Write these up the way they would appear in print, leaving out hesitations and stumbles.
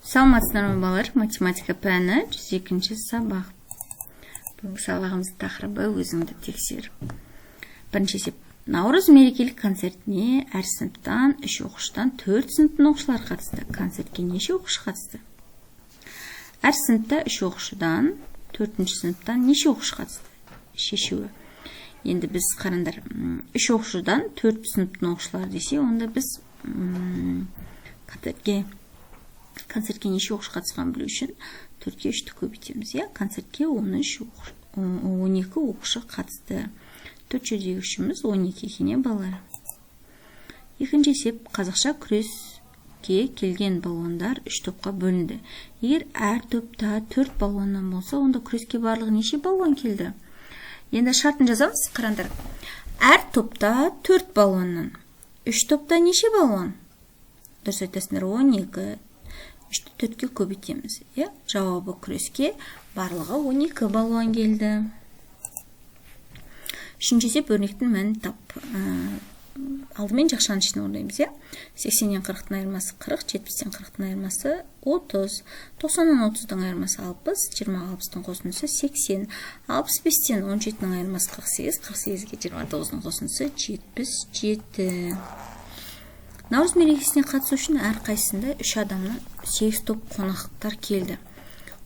Саламатсыздар ма, балалар! Математика пәні, 102 сабақ. Бүгінгі сабағымыздың тақырыбы: «Өзіңді тексер». Бірінші есеп. Наурыз мерекелік концертіне әр сыныптан үш оқушыдан төрт сыныптың оқушылары қатысты. Концертке неше оқушы қатысты? Әр сыныпта үш оқушыдан төртінші сыныптан неше оқушы қатысты? Шешуі. Енді біз, қараңдар, үш оқушыдан төрт сыныптың оқушылары десе, онда біз концертке неше оқушы қатысқанын білу үшін төртке үшті көбейтеміз, иә. Концертке 13, 12 оқушы қатысты. Төрт жердегі үшіміз 12 екен, иә, балалар? Екінші есеп. Қазақша күреске келген балуандар үш топқа бөлінді. Егер әр топта төрт балуаннан болса, онда күреске барлығы неше балуан келді? Енді шартын жазамыз. Қараңдар, әр топта төрт балуаннан. Үш топта неше балуан? Дұрыс айтасыңдар, 12. Үшті төртке көбейтеміз, иә. Жауабы: күреске барлығы 12 балуан келді. Үшінші есеп. Өрнектің мәнін тап. Алдымен жақшаның ішін орындаймыз, иә. 80-нен 40-тың айырмасы 40, 70-тен 40-тың айырмасы 30, 90-нан 30-дың айырмасы 60, 20 60-тың қосындысы 80, 65-тен 17-нің айырмасы 48, 48-ге 29-дың қосындысы 77. Наурыз мерекесіне қатысу үшін әрқайсысында үш адамнан сегіз топ қонақтар келді.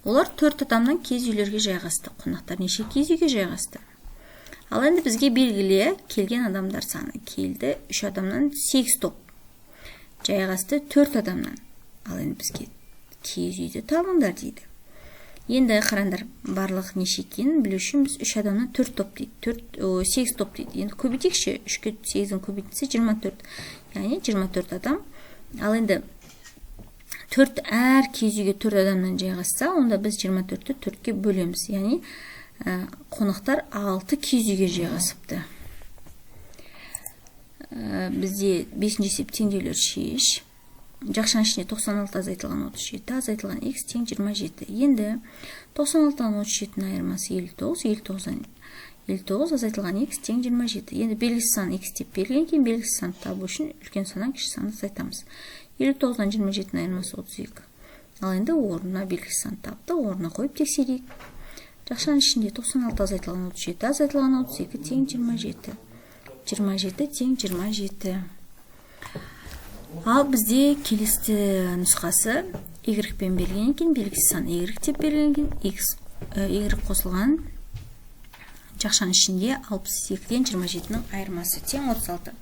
Олар төрт адамнан киіз үйлерге жайғасты. Қонақтар неше киіз үйге жайғасты? Ал енді бізге белгілі келген адамдар саны. Келді үш адамнан сегіз топ, жайғасты төрт адамнан. Ал енді бізге киіз үйді табыңдар дейді. Енді қараңдар, барлық неше екенін білу үшін біз үш адамнан төрт топ дейді, төрт, сегіз топ дейді. Енді көбейтейікші. Үшке сегіздің көбейтіндісі 24, яғни 24 адам. Ал енді төрт, әр киіз үйге төрт адамнан жайғасса, онда біз 24-ті төртке бөлеміз, яғни қонақтар алты киіз үйге жайғасыпты. Бізде бесінші есеп. Теңдеулер шеш. Жақшаның ішінде 96 азайтылған 37 азайтылған х тең 27. Енді 96-дан 37-нің айырмасы 59, 59-дан 59 азайтылған х тең 27. Енді белгісіз сан х деп берілген екен. Белгісіз санды табу үшін үлкен саннан кіші санды азайтамыз. 59-дан 27-нің айырмасы 32. Ал енді орнына белгісіз санды таптық, орнына қойып тексерейік. Жақшаның ішінде 96 азайтылған 37 азайтылған 32 тең 27. 27 тең 27. Ал бізде келесі нұсқасы y пен берілген екен. Белгісіз сан y деп берілген екен. X, y қосылған жақшаның ішінде 62-ден 27-нің айырмасы тең 36.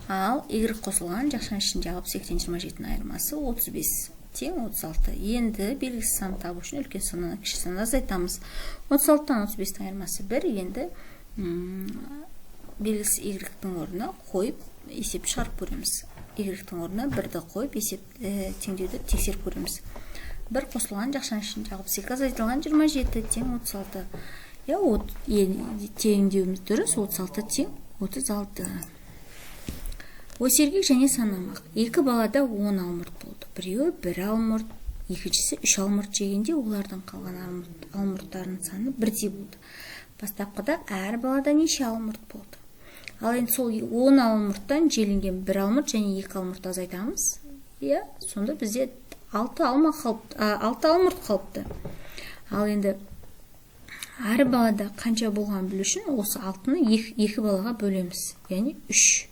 Ал y қосылған жақшаның ішінде 62-ден 27-нің айырмасы 35 тең 36. Енді белгісіз сан табу үшін үлкен саннан кіші санды азайтамыз. 36-тан 35-тің айырмасы 1. Енді белгісіз y-тің орнына қойып, есеп шығарып көреміз. Y-тің орнына бірді қойып, есеп, теңдеуді тексеріп көреміз. Бір қосылған жақшаның ішінде 62 азайтылған 27 тең 36, иә. Теңдеуіміз дұрыс: 36 тең 36. Осергек және санамақ. Екі балада 10 алмұрт болды. Біреуі бір алмұрт, екіншісі үш алмұрт жегенде, олардың қалған алмұрттарының саны бірдей болды. Бастапқыда әр балада неше алмұрт болды? Ал енді сол 10 алмұрттан желінген бір алмұрт және екі алмұрт азайтамыз, иә. Сонда бізде алты алма қалыпты, алты алмұрт қалыпты. Ал енді әр балада қанша болғанын білу үшін осы алтыны екі балаға бөлеміз, яғни үш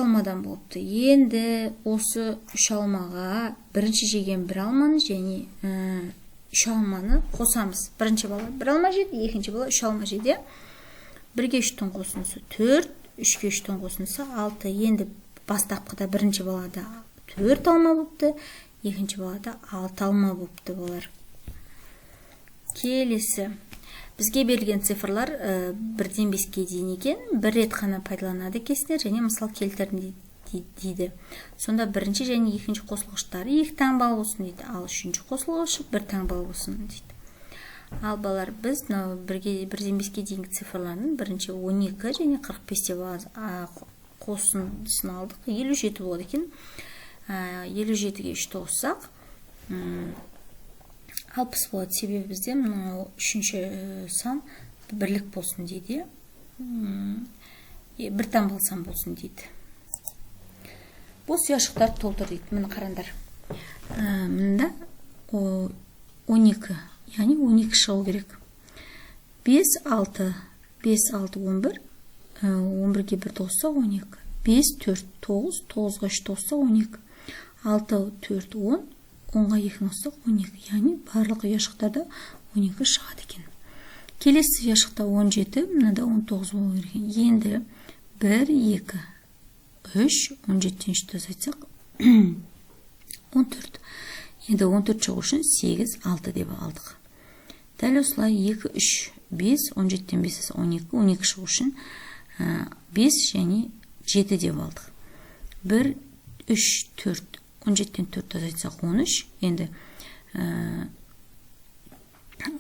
алмадан болыпты. Енді осы үш алмаға бірінші жеген бір алманы және үш алманы қосамыз. Бірінші бала бір алма жеді, екінші бала үш алма жеді. Бірге үштің қосындысы төрт, үшке үштің қосындысы алты. Енді бастапқыда бірінші балада төрт алма болыпты, екінші балада алты алма болыпты, балалар. Келесі. Бізге берілген цифрлар бірден беске дейін екен, бір рет қана пайдаланады екенсіңдер және мысал келтірдім дейді. Сонда бірінші және екінші қосылғыштары екі таңбалы болсын дейді, ал үшінші қосылғышы бір таңбалы болсын дейді. Ал, балалар, біз мынау бірден беске дейінгі цифрлардың бірінші 12 және 45 деп қосындысын алдық, 57 болады екен. 57-ге үшті қоссақ, 60 болады, себебі бізде мынау үшінші сан бірлік болсын дейді, бір таңбалы сан болсын дейді. Бос ұяшықтарды толтыр дейді. Міне, қараңдар. Мында 12, яғни 12 шығу керек. 5, 6, 5, 6, 11, 11-ге 1 қоссақ 12. 5, 4, 9, 9-ға 3 қоссақ 12. 6, 4, 10, 10-ға 2 қоссақ 12. Яғни барлық ұяшықтарда 12 шығады екен. Келесі ұяшықта 17, мынада 19 болу керек. Енді 1, 2, 3, 17-тен 3-ті азайтсақ 14. Енді 14 шығу үшін 8, 6 деп алдық. Дәл осылай 2, 3, 5, 17-тен 5 12, 12 шығу үшін 5 және 7 деп алдық. 1, 3, 4, 17-тен 4 азайтсақ 13. Енді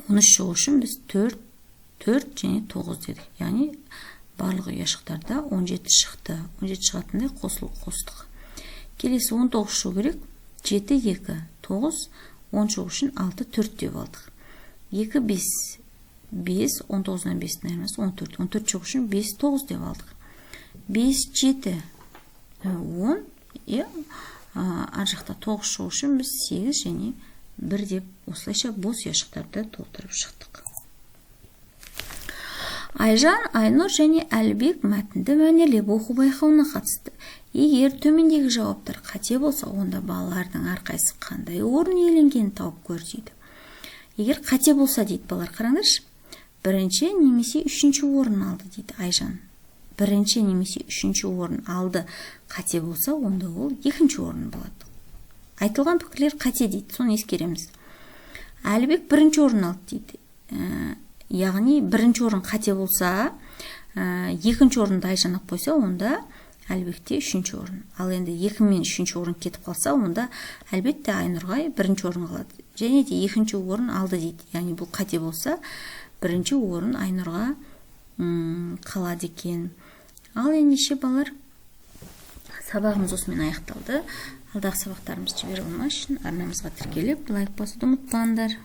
13 шығу үшін біз 4, 4 және 9 дедік. Яғни барлық ұяшықтарда 17 шықты. 17 шығатындай қостық. Келесі 19 шығу керек. 7, 2, 9, 10 шығу үшін 6, 4 деп алдық. 2, 5, 5, 19-нан 5-тің айырмасы 14. 14 шығу үшін 5, 9 деп алдық. 5, 7, 10, ар жақта 9 шығу үшін біз 8 және 1 деп осылайша бос ұяшықтарды толтырып шықтық. Айжан, Айнұр және Әлібек мәтінді мәнерлеп оқу байқауына қатысты. Егер төмендегі жауаптар қате болса, онда балалардың әрқайсысы қандай орын иеленгенін тауып көр дейді. Егер қате болса дейді балалар, қараңдаршы. Бірінші немесе үшінші орын алды дейді Айжан. Бірінші немесе үшінші орын алды. Қате болса, онда ол екінші орын болады. Айтылған пікірлер қате дейді, соны ескереміз. Әлібек бірінші орын алды дейді. Яғни бірінші орын қате болса, екінші орынды Айжан алып қойса, онда Әлібекте үшінші орын. Ал енді 2 мен үшінші орын кетіп қалса, онда әлбетте Айнұрға бірінші орын қалады. Және де екінші орын алды дейді. Яғни бұл қате болса, бірінші орын Айнұрға қалады екен. Ал ендеше балалар, сабағымыз осымен аяқталды. Алдағы сабақтарымызды жібере алмас үшін арнамызға тіркеліп, лайк басуды ұмытпаңдар.